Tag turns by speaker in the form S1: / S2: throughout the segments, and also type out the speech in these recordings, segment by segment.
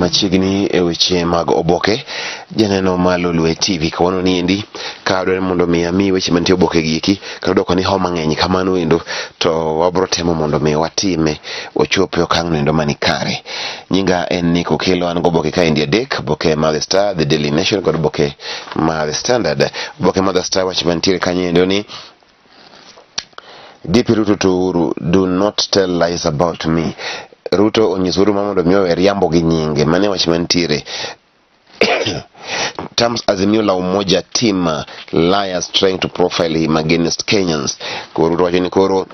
S1: Machiegni e weche mag oboke janeno ma Lolwe TV kawuono ni endi ka dware mondo mi ami weche mantie oboke gi eki kata dwoko ni homa ng'eny kamano endo to wabro temo mondo mi watime ochop e okang' no endo mani kare. Nyinga en Nick Okello, an goboke kaendi adek, oboke mar The Star, The Daily Nation kod oboke mar The Standard. Oboke mar The Star wach mantiere kanyo endo ni DP Ruto to Uhuru, do not tell lies about me. Ruto onyiso Uhuru ma mondo mi owe riambo gi nyinge, mane wach mantiere. Terms Azimio la Umoja team liars trying to profile him against Kenyans. Koro Ruto wacho ni koro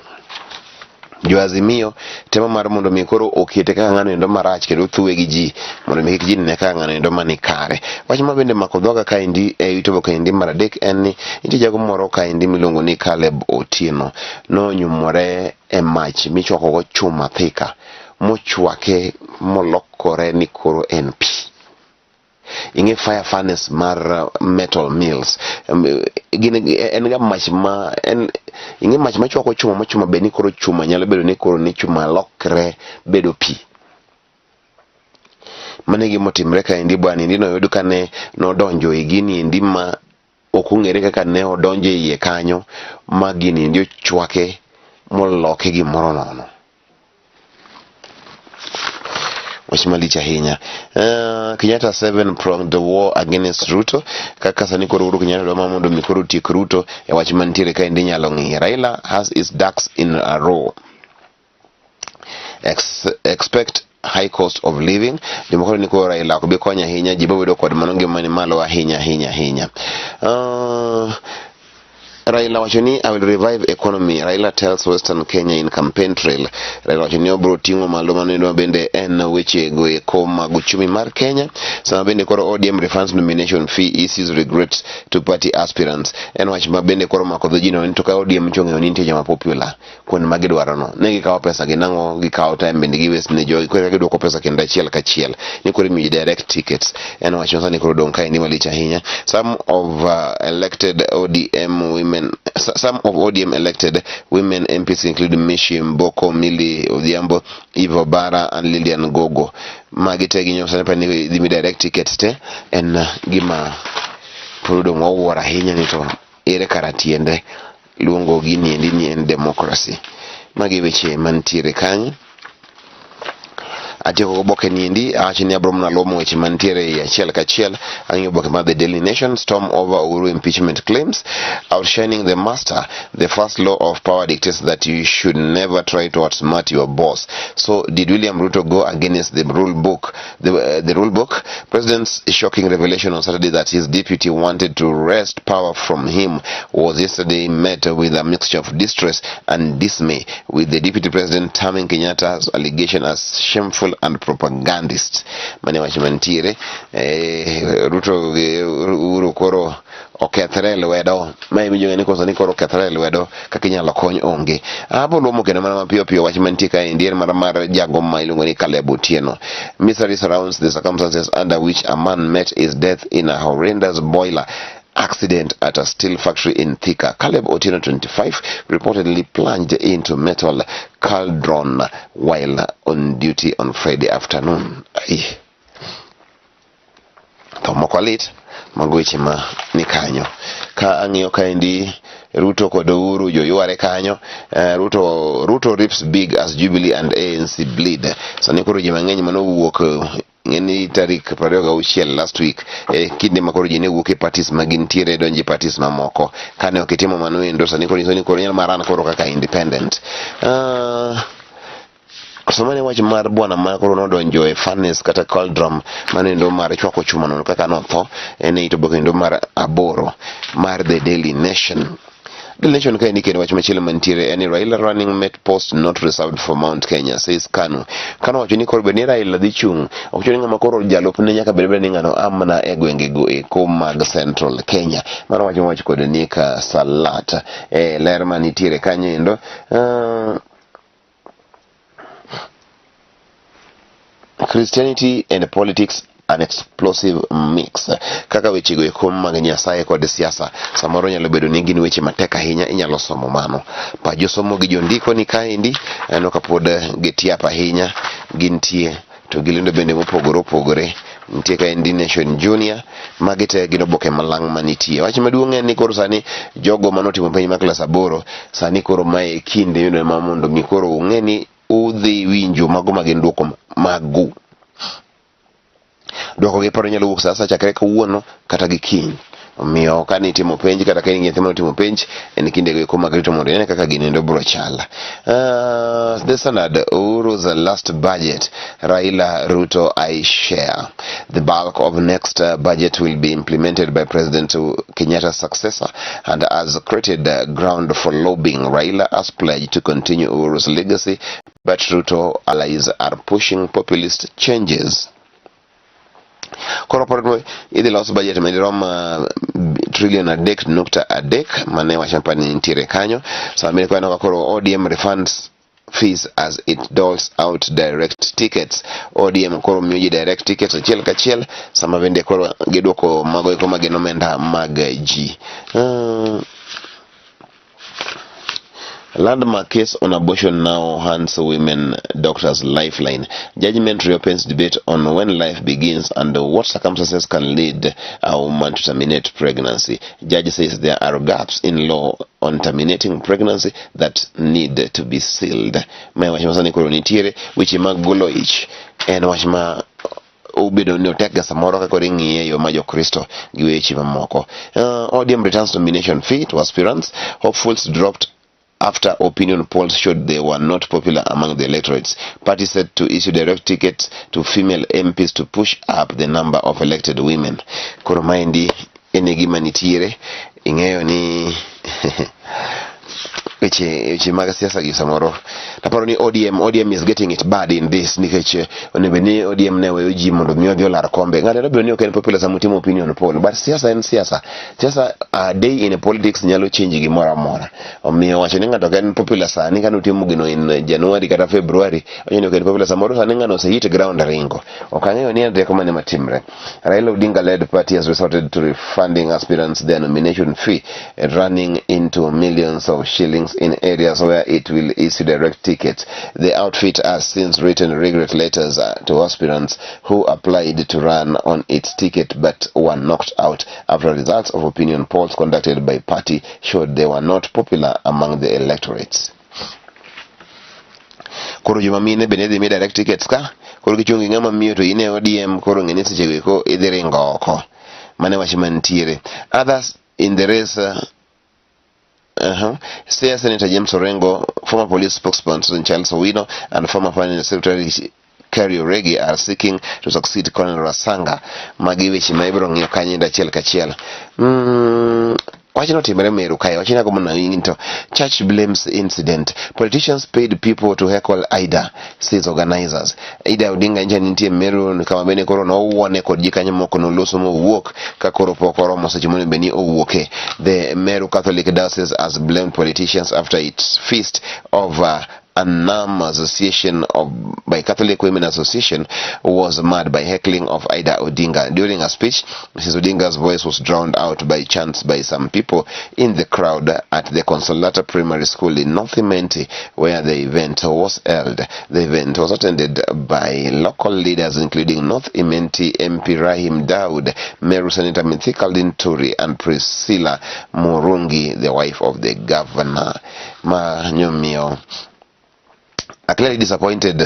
S1: jo Azimio temo mar mondo mi koro okete kaka ng'ano endo marach kendo othuwe gi ji mondo mi kik ji nene kaka ng'ano endo mani kare. Wach ma bende mako dhoga kaendi e it oboke endi mar adek en ni nitie jago moro kaendi miluongo ni Caleb Otieno nonyumore e mach michwakogo chuma thika mochwake molokore ni koro en pi. Ing'e fire furnace mar metal mills gin en ga mach ma en ing'e mach machwako chuma ma chuma bed ni koro chuma nyalo bedo ni koro ni chuma lokre bedo pi. Mano e gima otimre kaendi bwana endi noyud kane nodonjo e gini endi ma ok ong'ere kaka ne odonjo e iye kanyo ma gini endi ochwake moloke gimoro nono. Wach malich ahinya. Kenyatta 7 pronged the war against Ruto. Kaka sani koro Uhuru Kenyatta dwa mondo mi koro otiek Ruto e wach mantiere kaendi inyalo ng'iye. Raila has his ducks in a row. Expect high cost of living. Jomoko ni koro Raila ok bi konyo ahinya, ji bobedo kod mano ngima mani malo ahinya ahinya ahinya. Raila wacho ni I will revive economy. Raila tells Western Kenya in campaign trail. Raila wacho ni obro ting'o malo mano endo bende en weche go eko mag uchumi mar Kenya. Sama bende koro ODM refunds nomination fee issues regrets to party aspirants. En wach ma bende koro mako dho ji no ni to ka ODM chong'eyo ni nitie joma popular kuonde ma gidwaro no. Ne gikawo pesa gi nang'o gikawo time bende gi waste ne jogi koro gidwoko pesa kendo achiel kachiel ni koro imiyo ji direct tickets. En wach ma sani koro odong' kaendi malich ahinya. Some of elected ODM women some of ODM elected women MPs include Mishi Mboko, Millie Odhiambo, Eve Obara and Lilian Gogo. Magi te ginyo sani pani dhi mi direct tickets te en gima pod odong' wawuoro ahinya ni to ere kara tiende luongo gini endi ni en democracy. Magi weche mantiere kanyo. Atieko goboke ni endi awacho ni abro mana lomo weche mantiere ei achiel kachiel. Ang'iyo oboke mar The Daily Nation, storm over Uhuru impeachment claims, outshining the master. The first law of power dictates that you should never try to outsmart your boss. So did William Ruto go against the rule book? The rule book? President's shocking revelation on Saturday that his deputy wanted to wrest power from him was yesterday met with a mixture of distress and dismay, with the deputy president terming Kenyatta's allegation as shameful and propagandist. Mane wach mantiere Ruto gi Uhuru koro okethre e lwedo. Ma iwinjo ni koso ni koro okethre e lwedo kaka inyalo kony onge. Abo luomo kendo mana mapiyo piyo wach mantie kaendi en mana mar jago ma iluongo ni Caleb Otieno. Mystery surrounds the circumstances under which a man met his death in a horrendous boiler accident at a steel factory in Thika. Caleb Otieno, 25, reportedly plunged into metal cauldron while on duty on Friday afternoon. Ai. Tho moko lit, mago weche ma ni kanyo. Ka ang'iyo kaendi Ruto kod Uhuru joyware kanyo. Ruto rips big as Jubilee and ANC bleed. Sani koro ji mang'eny manowuok ng'eni tarik 26 last week e kinde ma koro ji ne wuok e parties ma gintiere donjo e parties mamoko. Kane ok itimo mano endo sani koro nyiso ni koro inyalo maran koro kaka independent. Somane wach mar bwana ma koro nodonjo e furnace kata cauldron mano endo mar chwako chuma nono kaka notho en e it oboke endo mar aboro mar The Daily Nation. Daily Nation kaendi kendo wach machielo mantiere en ni Raila running mate post not reserved for Mount Kenya says Kanu. Kanu wacho ni koro bed ni Raila dhi chung' ok chuno ni ng'ama koro jalupne nyaka bed ni ng'ano amna e gwenge go eko mag Central Kenya. Mano wach mowach kod Nick Salat. E ler manitiere kanyo endo. Christianity and politics an explosive mix. Kaka wechego eko mag Nyasaye kod siasa samoro nyalo bedo ni gin weche matek ahinya, inyalo somo mano. Pa josomo gi jondiko ni kaendi aneno ka pod gitiap ahinya gintie. To gi lendo bende mopogore opogore nitie ka en Nation Junior. Magi te gin oboke malang' manitie. Wach maduong' en ni koro sani jogo manotimo penj mar klas aboro sani koro mae e kinde yudo ma mondo mi koro ung'e ni udhi winjo mago ma gin duoko magu. Duoko gi paro nyalo wuok sa asaya chakre kawuono kata gi kiny. Omiyo ka nitimo penj kata ka in gi nyathi manotimo penj en kindego eko mag rito mondo ine kaka gini endo biro chal. The Standard, Uhuru's last budget, Raila Ruto I share. The bulk of next budget will be implemented by President Kenyatta's successor and has created ground for lobbying. Raila has pledged to continue Uhuru's legacy, but Ruto allies are pushing populist changes. Koro paro idhi los budget madirom trillion 3.3 mane wach ni nitiere kanyo. Sama bende kwaneno ka koro ODM refunds fees as it doles out direct tickets. ODM koro miyo ji direct tickets achiel kachiel sama bende koro giduoko mago eko magin omenda mag ji. Landmark case on abortion now hands women doctors lifeline. Judgment reopens debate on when life begins and what circumstances can lead a woman to terminate pregnancy. Judge says there are gaps in law on terminating pregnancy that need to be sealed. Mae wach ma sani koro nitiere weche mag golo ich en wach ma obedo ni otek ga samoro ka koro ing'iye e yo ma jokristo gi weche mamoko. ODM returns nomination fee to aspirants. Hopefuls dropped after opinion polls showed they were not popular among the electorates. Party said to issue direct tickets to female MPs to push up the number of elected women. Koro maendi en e gima nitiere. Ing'eyo ni weche mag siasa gi samoro taparo ni ODM is getting it bad in this nikech onego bed ni ODM ne weyo ji mondo mi odhi olar kombe. Ng'ato nyalo bedo ni ok en popular sama utimo opinion poll, but siasa en siasa. Siasa, a day in politics nyalo change gimoro amora. Omiyo wacho ni ng'ato ok en popular sani kane utimo gino in January kata February, wacho ni ok en popular samoro sani ng'ano ose hit ground ringo. Ok ang'eyo ni en rieko mane matimre. Raila Odinga led party has resorted to refunding aspirants their nomination fee, running into millions of shillings in areas where it will issue direct tickets. The outfit has since written regret letters to aspirants who applied to run on its ticket but were knocked out after results of opinion polls conducted by party showed they were not popular among the electorates. Koro joma mine bende idhi mi direct tickets ka koro gichung' gi ng'ama miyo to in e ODM koro ng'e ni seche go eko idhi ringo oko. Mano e wach mantiere. Others in the race Siaya Senator James Orengo, former police spokesperson Charles Owino, and former Finance Secretary Kerry Oregi are seeking to succeed Colonel Rasanga. Magi weche ma ibiro ng'iyo kanyo achiel kachiel. Wachno timore Meru kae, wachni agombo na to church blames incident. Politicians paid people to heckle Ida, says organizers. Ida Odinga nyicha nitie Meru kama bende koro nowuone kod ji kanyo moko noloso mowuok ka koro pok oromo seche monego bed ni owuoke. The Meru Catholic Diocese has blamed politicians after its feast of Anam Association of by Catholic Women Association was marred by heckling of Ida Odinga. During a speech, Mrs. Odinga's voice was drowned out by chants by some people in the crowd at the Consolata Primary School in North Imenti, where the event was held. The event was attended by local leaders including North Imenti MP Rahim Daud, Meru Senator Mithika Linturi, and Priscilla Murungi, the wife of the governor. Ma nyomio. A clearly disappointed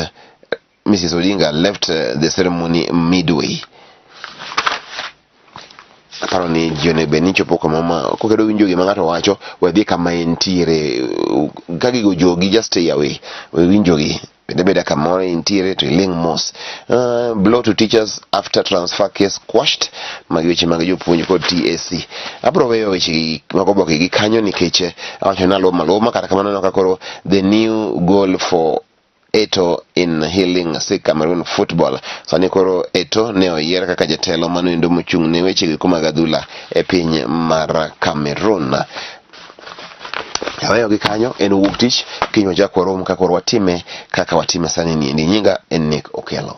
S1: Mrs. Odinga left the ceremony midway. Aparo ni ji onego bed ni chopo kama ma kokedo winjo gima ng'ato wacho we dhi kama entiere ka gigo jogi just stay away we winjogi bende beda kamoro intiere to iling' mos. Blow to teachers after transfer case quashed. Magi weche mag jopuonj kod TSC. Abro weyo weche mag oboke gi kanyo nikech awacho ni alwoma alwoma kata kamano aneno ka koro the new goal for Eto'o in healing sick Cameroon football. Sani koro Eto'o ne oyier kaka jatelo manoendo mochung' ne weche go mag adhula e piny mar Cameroon. Aweyo gi kanyo en wuok tich kiny wachak warom kaka koro watime kaka watime sani niendi. Nyinga en Nick Okello.